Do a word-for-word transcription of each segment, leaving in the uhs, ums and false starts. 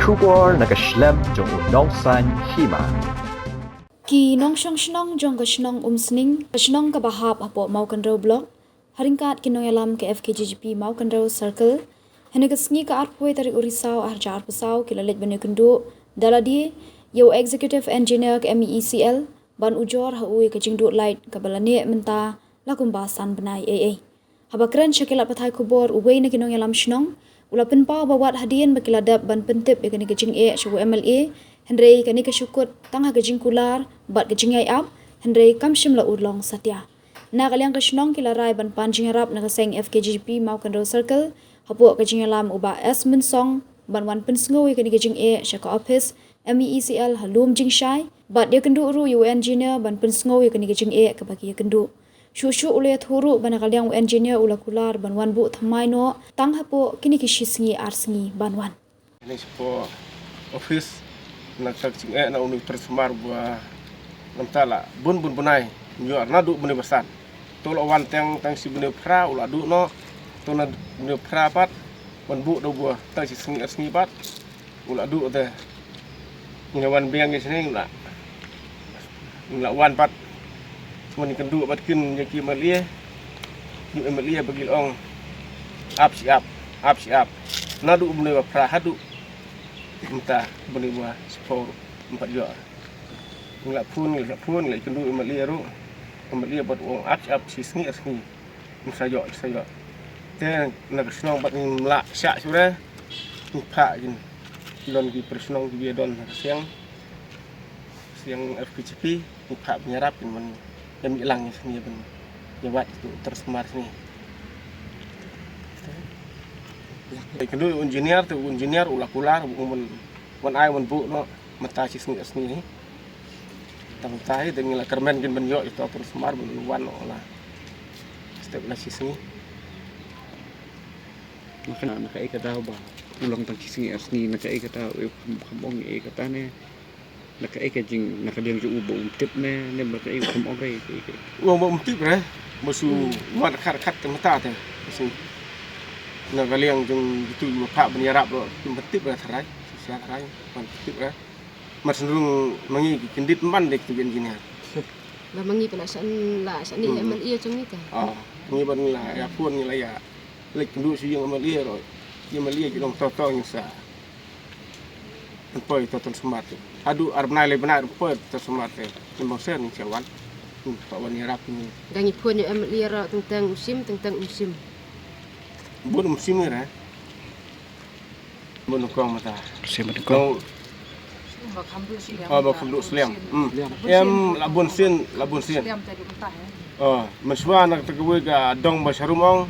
Khubor na ka shlem jong u nongsan hima. Ki nongshong shnong jong ka shnong Umsning, ka shnong kaba hap hapoh Mawkynrew Block, ha ryngkat ki nongïalam ka F K G G P Mawkynrew Circle, ha kane ka sngi ka arphew tarik u Risaw arhajar arphew saw ki la leit ban ïakynduh da lade ïa u Executive Engineer ka M E E C L ban ujor ha u ïa ka jingduh light kaba la neh mynta la kumba san bnai eiei. Haba kren sha ki lad pathai khubor, uwei na ki nongïalam shnong u la pynpaw ba wat hadien ba ki la dep ban pyntip ïa kane ka jingeh sha u M L A, hynrei kane ka shu kut tang ha ka jingkular bad ka jingïaid ap, hynrei kam shym la urlong satia. Na ka liang ka shnong ki la rai ban pan jingïarap na ka seng F K G G P Mawkynrew Circle hapoh ka jingïalam u Bah S Mynsong ban wan pynsngew ïa kane ka jingeh sha ka ophis M E E C L ha Lumjingshai, bad ïakynduh ruh ïa u engineer ban pynsngew ïa kane ka jingeh kaba ki ïakynduh. Shuh shuh u la ïathuh ruh ba na ka liang u engineer u la kular ban wan buh thymmai noh tang hapoh kine ki shi sngi ar sngi ban wan. Kane shapoh office, na ka jingeh na uni u transformer ba namta la bun bun bnai, ym ïoh naduh bnai ba san. To la wan tang tang shi bnai phra u la duh noh. To na bnai phra pat wan buh da ba tang shi sngi ar sngi pat u la duh te. Ngi la wan biang ngi sini ngi la, ngi la wan pat. Wan kynduh bad kin ïa ki M L A, ïa ki M L A ba ki la ong ap shi ap, ap shi ap. Naduh bnai ba phra haduh mynta bnai ba shiphew ruh ym pat ïoh. Ngi la phone, ngi la phone, ngi la kynduh M L A ruh, M L A bad u ong ap shi ap, shi sngi ar sngi. Ym sa ïoh, ym sa ïoh. Te na ka shnong bad ngim lah shah shuh re. Ngi phah kin don ki para shnong kiba ïadon ha ka seng, seng F K G P, ngi phah ban ïarap kin ban ïamih lang ïa sini ban ïa wad ïa u transformer sini. Te kynduh u engineer, te u engineer u la kular ban, ban ai ban buh noh mynta shi sngi ar sngi hi. Tang mynta hi te ngi la kyrmen kin ban ïoh ïa uto u transformer ban wan noh la step la shi sngi. Na ka, na kaei kata ba u long tang shi sngi ar sngi, na kaei kata, u kham, kham ong ei kata ne. Na kaei ka jing, na ka liang jong u ba um tip ne, ne ba kaei u kham ong kaei, kaei, kaei. U ong ba um tip re, ba shu wan khat khat te mynta te. Shu na ka liang jong itu ba phah ban ïarap ruh, um tip re tharai, shisha tharai, um tip re. Mar shu rung ma ngi ki kyndit ban dei ki engineer. Ba ma ngi pynlah shan, lah shan ni M L A jong ngi te. Ah, ngi ban ngi la ïa phone ngi la ïa leit kynduh sha ïing M L A ruh. Ïing M L A ki long to to ngi sa. Poi to transformer te. Haduh ar bnai lai bnai poi to transformer te. Ngi bang ser ngi sa wan. Hmm, pa wan ïarap ngi. Dang ngi phone ïa M L A ruh teng teng um shim, teng teng um shim. Bun um shim ngi re. Bun kong mata. Sim bun kong. Ba kham duh sliam. Oh, ba kham duh sliam. Hmm. Em la bun sien, la bun sien. Sliam te duh mata he. Oh, mynshuwa na kata kawei ka dong ba sharum ong.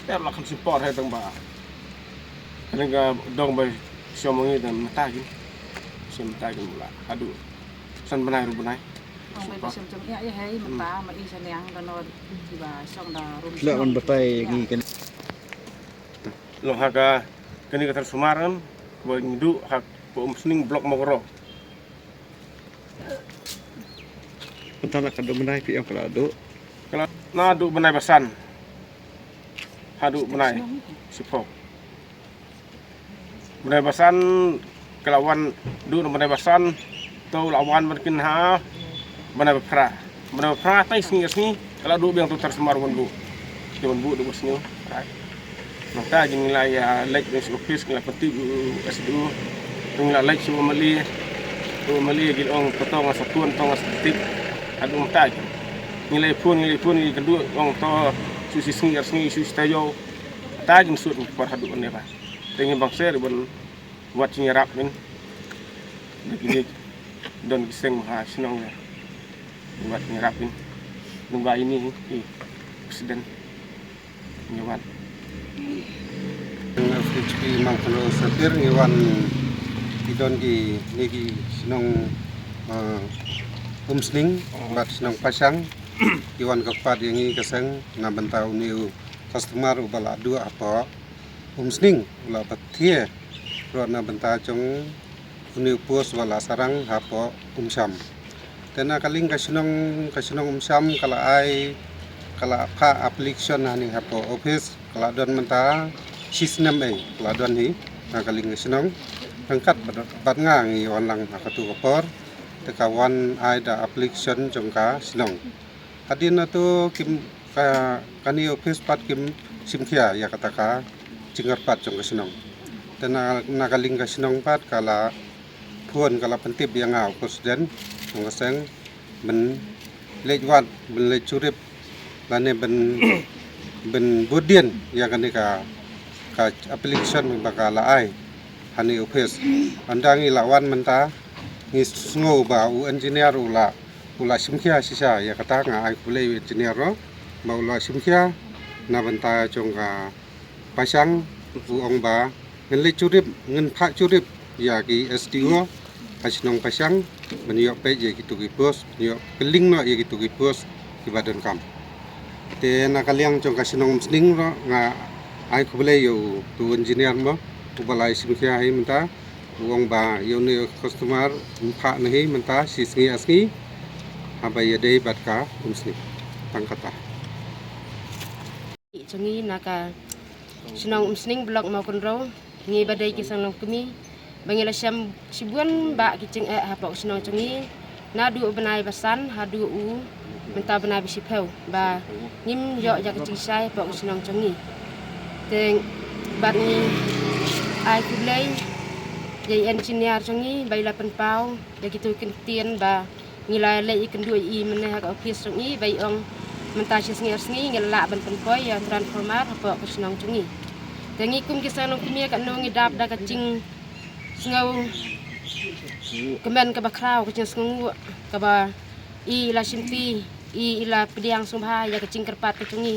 Em la kham sim por he tang ba. Kane ka dong ba shong ong i dan mata ki. Sim mata ki mula. Haduh san bnai ru bnai. Ong ba shong jong ïa ïa he mata ma i saniang da no ki ba shong da rum. La wan batai ngi kan. Long ha ka, kane ka transformer kan, ba ngi duh ha ka Umsning Block Mawkynrew. Mynta la ka duh bnai phi ong ka la duh. Ka la, naduh bnai ba san. Haduh bnai shiphew. Bnai ba san, ka la wan duh na bnai ba san, to la wan ban kin ha bnai ba phra. Bnai ba phra tai sngi sngi, ka la duh biang to transformer wan buh. Te wan buh duh ba sngi. Nangta jin ngi la ïa leit bad office ngi la pyntip u S D O. Ngi la leit sha u M L A. U M L A ki ong to to nga sa tun to nga sa tip. Haduh mynta jin ngi la phone ngi la phone ngi kynduh ong to shu shi sngi ar sngi shu shi taïew. Ta jin sut ngi por haduh ne ba. Te ngi bang ser ban wat jingïarap min. Ba ki don ki seng ha shnong ne. Wat jingïarap min. Nungga ini i president. Ngi wan. F K G P Mawkynrew Circle ngi wan ki don ki ne ki shnong, ah, Umsning bad shnong Pashang. Ki wan ka pat ïa ngi ka seng na bynta une u customer uba la duh hapoh Umsning u la batai ruh na bynta jong une u post ba la sarang hapoh Umsham. Te na ka liang ka shnong, ka shnong Umsham ka la ai, ka la phah application hangne hapoh office, ka la don mynta shi snem ei ka la don hi na ka liang ka shnong. Ryngkat bad, bad nga ngi wan lang ha katu ka por, te ka wan ai da application jong ka shnong. Hadien natu kim ka, kane office pat kim shim khia ïa kata ka jingkyrpad jong ka shnong. Te na, na ka liang ka shnong pat ka la phone, ka la pyntip ïa nga u president jong ka seng, ban leit wad, ban leit jurip, lane ban, ban bud dien ïa kane ka, ka application ba ka la ai ha kane ka office. Hynda ngi la wan mynta, ngi sngew ba u engineer u la, u la shim khia shisha ïa kata. Nga ai khublei u engineer ruh ba u la shim khia na bynta jong ka Pashang. U ong ba ngan leit jurip, ngan phah jurip ïa ki S D O ha shnong Pashang ban ïoh peit ïa kitu ki post, ban ïoh kylli noh ïa kitu ki post kiba donkam. Te na ka liang jong ka shnong Umsning ruh nga ai khublei ïa u, tu engineer mo, uba la shim khia hi mynta. U ong ba ïa une u customer un phah noh hi mynta shi sngi ar sngi, haba ïadei bad ka Umsning. Tang kata. Jong ngi na ka shnong Umsning, block Mawkynrew, ngi ba dei ki seng longkmie ba ngi la shem shibun bah ki jingeh hapoh ka shnong jong ngi. Naduh u bnai ba san haduh u mynta u bnai ba shiphew ba ngim ïoh ïa ka jingshai hapoh ka shnong jong ngi. Te bad ngi ai khublei ïa i engineer jong ngi ba i la pynpaw ïa kitu ki ktien ba ngi la leit ïakynduh ïa i mynne ha ka office jong i ba i ong mynta shi sngi ar sngi ngi la lah ban pynpoi ïa transformer hapoh ka shnong jong ngi. Te ngi kum ki seng longkmie katno ngi dap da ka jingsngew kmen kaba khraw, ka jingsngew kaba i la shimti, i, i la pdiang sngewbha ïa ka jingkyrpad ka jong ngi,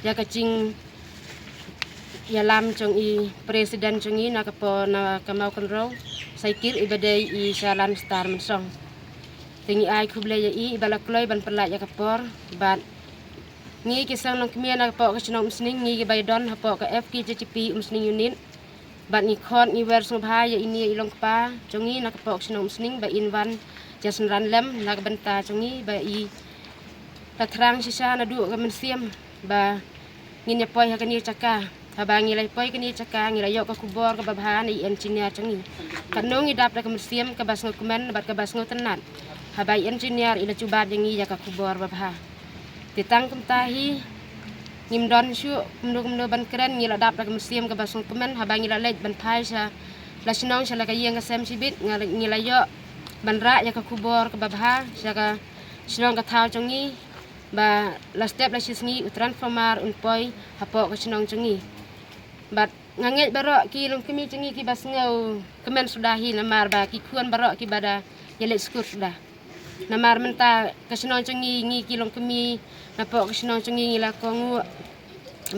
ïa ka jing ïalam jong i president jong i na ka por na ka Mawkynrew Saikir, i ba dei i Shalan Star Mynsong. Te ngi ai khublei ïa i, i ba la kloi ban pynlait ïa ka por. Bad ngi ki seng longkmie na ka poh ka shnong Umsning, ngi ki ba ïadon hapoh ka F K J G P Umsning unit. Bad ngi khot ngi wer sngewbha ïa ine i longkpa jong ngi na ka poh ka shnong Umsning ba in wan ïasynran lem na ka bynta jong ngi ba i la thrang shisha naduh ka mynsiem ba ngin ïa poi ha kane ka jaka. Haba ngi la poi kane ka jaka ngi la ïoh ka khubor kaba bha na i engineer jong ngi. Katno ngi dap da ka mynsiem kaba sngewkmen bad kaba sngewtynnat haba i engineer i la jubab ïa ngi ïa ka khubor ba bha. Te tang kumta hi ngim don shuh kumno kumno ban kren, ngi la dap da ka mynsiem kaba sngewkmen haba ngi la leit ban phai sha la shnong sha la ka ïing ka sem shibit, nga la, ngi la ïoh ban rah ïa ka khubor kaba bha sha ka shnong ka thaw jong ngi ba la step la shi sngi u transformer un poi hapoh ka shnong jong ngi. Bad nga ngeit baroh ki longkmie jong ngi kiba sngewkmen suda hi namar ba ki khun baroh kiba da ïaleit skul suda. Namar mynta ka shnong jong ngi, ngi ki longkmie napoh ka shnong jong ngi ngi la kohnguh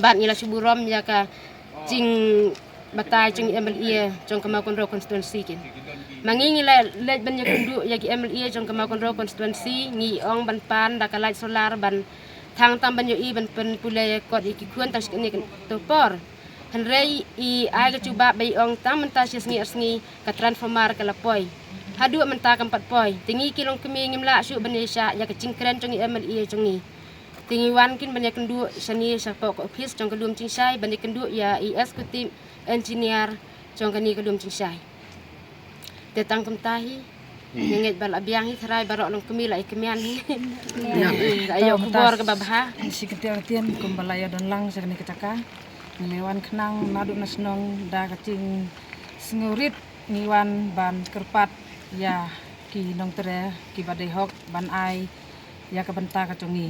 bad ngi la shu burom ïa ka jingbatai jong i M L A jong ka Mawkynrew constituency kin. Ma ngi ngi la leit ban ïakynduh ïa ki M L A jong ka Mawkynrew constituency, ngi ong ban pan da ka light solar ban thang tam ban ïohi ban pynpule kot ïa ki khun tang shi kane ka por. Hynrei i ai ka jubab ba i ong tang mynta shi sngi ar sngi ka transformer ka la poi. Haduh mynta kam pat poi. Te ngi ki longkmie ngim lah shuh ban ïaishah ïa ka jingkren jong i M L A jong ngi. Te ngi wan kin ban ïakynduh shane shapoh ka office jong ka lum jingshai ban ïakynduh ïa i executive engineer jong kane ka lum jingshai. Te tang kumta hi. Nga ngeit ba la biang hi, tharai baroh longkmie la ïakmen hi. Ïa, la ïoh khubor kaba bha. Shi kyntien kyntien kumba la ïadon lang sha kane ka jaka. Ngi la wan khnang naduh na shnong da ka jingsngewrit ngi wan ban kyrpad ïa ki nongtrei kiba dei hok ban ai ïa ka bynta ka jong ngi.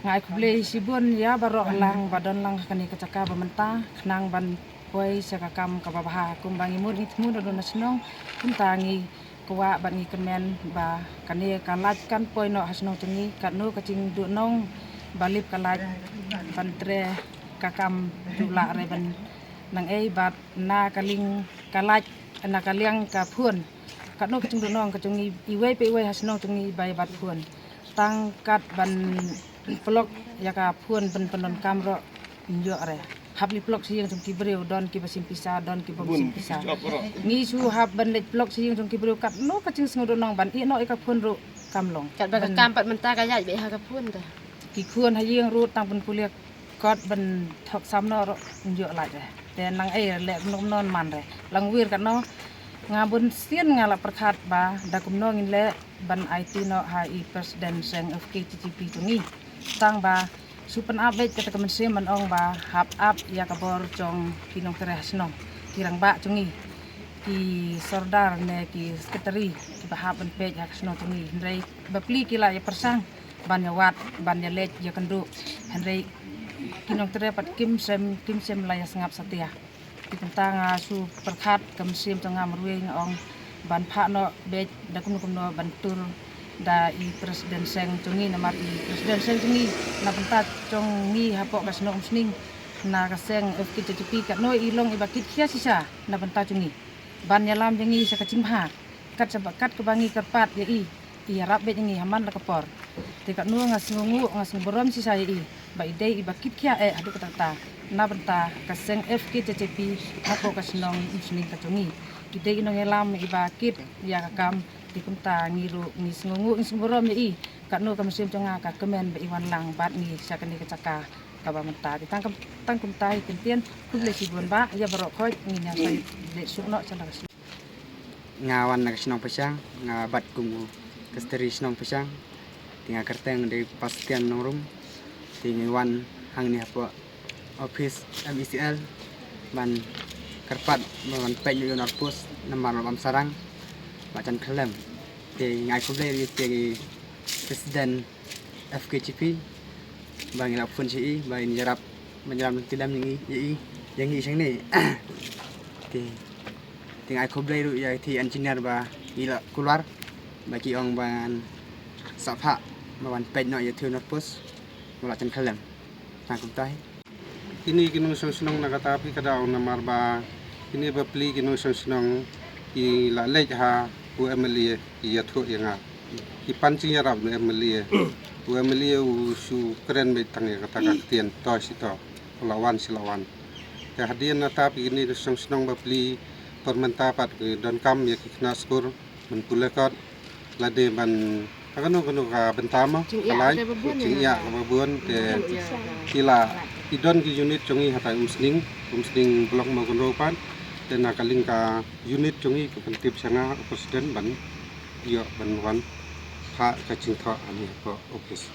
Nga ai khublei shibun ïa baroh lang ba don lang ha kane ka jaka ba mynta khnang ban poi sha ka kam kaba bha. Kumba ngi mut ngi thmu naduh na shnong, kumta ngi kwah bad ngi kmen ba kane ka light kan poi noh ha shnong jong ngi, katno ka jingduhnong ba lip ka light ban trei ka kam ju lah re ban nang ei bad na ka liang ka light, na ka liang ka phone. Katno ka jingduhnong ka jong ngi iwei pa iwei ha shnong jong ngi ba ïa bat phone. Tang kat ban plug ïa ka phone ban pyndonkam ruh ym ïoh re. Hap leit plug sha ïing jong ki briew, don kiba shim pisa, don kiba bym shim pisa. Ngi shu hap ban leit plug sha ïing jong ki briew, katno ka jingsngewdonong ban ïeh noh ïa ka phone ruh kam long. Katba ka kam pat mynta ka ïaid beit ha ka phone te. Ki khun ha ïing ruh tang ban pule kot ban thok sam noh ruh ym ïoh lait re. Te nang ei re leh kumno kumno man re. Lang wir katno Nga bun sien nga la pyrkhat ba da kumno ngin leh ban aiti noh ha i president seng F K T T P jong ngi. Tang ba shu pynap beit kata ka mynsiem ban ong ba hap ap ïa ka bor jong ki nongtrei ha shnong, ki rangbah jong ngi, ki sordar ne ki sekretari kiba hap ban peit ha ka shnong jong ngi. Hynrei ba pli ki la ïa pyrshang ban ïa wad, ban ïa leit ïa kynduh. Hynrei ki nongtrei pat kim shym, kim shym la ïa sngap satia. Te kumta nga shu pyrkhat ka mynsiem jong nga marwei, nga ong ban phah noh beit da kumno kumno ban tur da i president seng jong ngi, namar i president seng jong ngi na bynta jong ngi hapoh ka shnong Umsning, na ka seng F K T T P, katno i long iba kit khia shisha na bynta jong ngi ban ïalam ïa ngi sha ka jingbha. Kat shaba, kat kaba ngi kyrpad ïa i, i ïarap beit ïa ngi ha man la ka por. Te katno nga sngewnguh, nga sngewnguh burom shisha ïa i ba i dei iba kit khia eh haduh katta katta na bynta ka seng F K T T P hapoh ka shnong Umsning ka jong ngi. I dei i nongïalam iba kit ïa ka kam. Te kumta ngi ruh ngi sngewnguh, ngi sngewnguh burom ïa i. Katno ka mynsiem jong nga ka kmen ba i wan lang bad ngi sha kane ka jaka kaba mynta. Te tang kum-, tang kumta hi ktien. Khublei shibun bah ïa baroh khoit, ngin ïa sa leit suk noh sha la ka shnong. Nga wan na ka shnong Pashang, nga bat kum u kastari shnong Pashang. Te nga kyrteng dei Pastian Nongrum. Te ngi wan hangne hapoh office M E C L ban kyrpad ban peit noh ïa u nurse post namar ba ym sarang, ba jan khlem. Te nga ai khublei ruh ïa i president F K T P ba ngi la phone sha i ba in ïarap, ban ïarap lem ïa ngi, ïa i, ïa ngi shangne. Te, te nga ai khublei ruh ïa i engineer ba i la kular ba ki ong ban sa phah ba ban peit noh ïa u nurse post ba la jan khlem. Tang kumta hi. Kine ki nongshong shnong na kata phi ka daw namar ba kine ba pli ki nongshong shnong ki la leit ha u M L A ki ïathuh ïa nga. Ki pan jingïarap na M L A. U M L A u shu kren beit tang ïa kata ka ktien to shi to. U la wan shi la wan. Te hadien nata phi kine ki nongshong shnong ba pli por mynta pat ki donkam ïa ki khynnah skul ban pule kot lade ban ha kano kano ka bynta mo, ka lai, jingïa kaba bun te ki la, ki don ki unit jong ngi hatai Umsning, Umsning block mo kynroh pat. Te na ka liang ka unit jong ngi ka pyntip sha nga u president ban ïoh ban wan phah ka jingthoh hangne hapoh office.